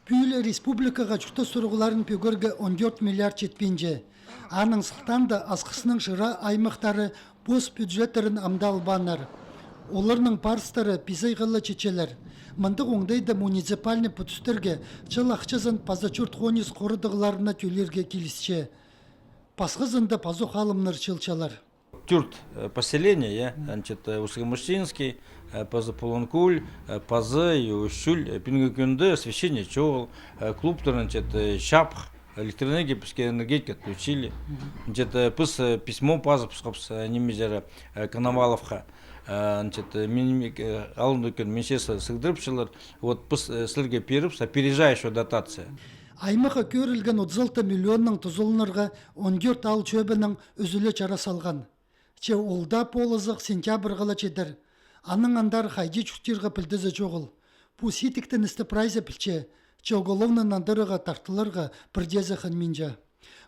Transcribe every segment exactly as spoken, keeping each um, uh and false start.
Пӱӱл республикаға чуртас сурығларын пӧгерге он тӧрт миллиард читпинче. Аның сылтаанда Асхысның шыра аймахтары пос бюджеттерін амды албааннар. Оларның парыстары пис айға ла читчелер. Мындағ оңдайда муниципальный пӱдістерге чыл ахчазын паза чурт хоныс хорыдығларына тӧлирге килісче. Пасхазында пазох алымнар чыылчалар. Тӧрт, э, поселение, я, значит, э, Усть-Гамаштинский, э, паза Пуланкуль, э, паза и Усть-Чуль, э, пӱӱнгі кӱнде освещение чоғыл, э, клубтар, значит, э, чапых, электроэнергия, піске энергетика отключили. Значит, э, піс, э, письмо пазыбысхабыс, э, ниме чир, э, Коноваловха. Э, значит, э, мин-, э, алнында кӧн министерство сыдырыпчалар. Вот піс, э, сірерге пирібіс опережающая дотация. Аймахха кӧрілген отыс алты миллионнаң тузаланарға он тӧрт аал чӧбінің ӱзӱлі чара салған. Че ол даа полызығ сентябрьға ла читер. Анаң андар хайди чуртирға пілдізі чоғыл. Пу сидіктеністі прайзы пілче, че уголовный нандырығға тартыларға пірдеезі хынминча.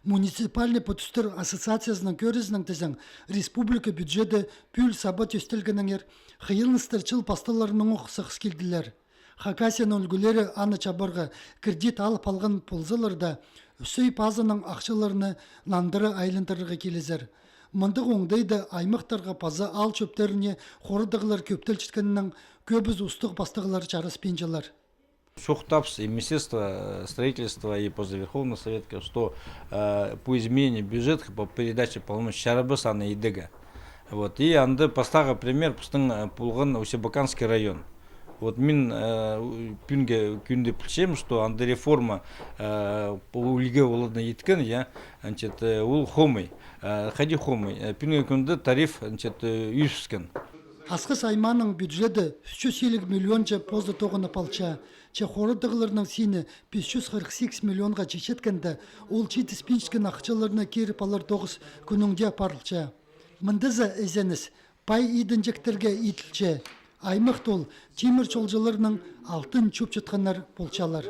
Муниципальный пӱдістер ассоциациязының кӧрізінең тізең, республика бюджеті пӱӱл саба тӧстелгеннеңер, хыйыныстар чыл пасталарынаңох сығыс килділер. Хакасияның ӱлгӱлері аны чабарға кредит алып алған ползалар даа, ӱс ай пазынаң ахчаларны нандыра айландырарға килізер. Мындағ оңдайда аймахтарға паза аал чӧптеріне хорыдығлар кӧптелчеткеннең, кӧбізі устағ-пастағлар чараспинчалар. Чоохтабыс и Министерство, э, строительства, и паза Верховный Советке, что, э, по изменению бюджета, по передаче полномочий чарабас аны идерге. Вот. И анда пастағы пример пістің, э, полған Усть-Абаканский район. Вот мин, э, у-, пӱӱнгі кӱнде пілчем, что анда реформа, э, по ӱлгӱ оларны иткен, я, значит, э, ол хомай. Э, хайди хомай. Э, пӱӱнгі кӱнде тариф, значит, э, ӧскен. Асхыс аймааның бюджеті ӱс чӱс илиг миллионҷа позы тоғынып алча, че хорыдығларның сині пис чӱс хырых сигіс миллионға читчеткенде, ол читіспинчеткен ахчаларны киріп алар тоғыс кӱнінде апарылча. Мындаза ізеніс пай идінҷектерге иділче. Аймахта ол тимір чолҷыларның алтын чӧпчеткеннер полчалар.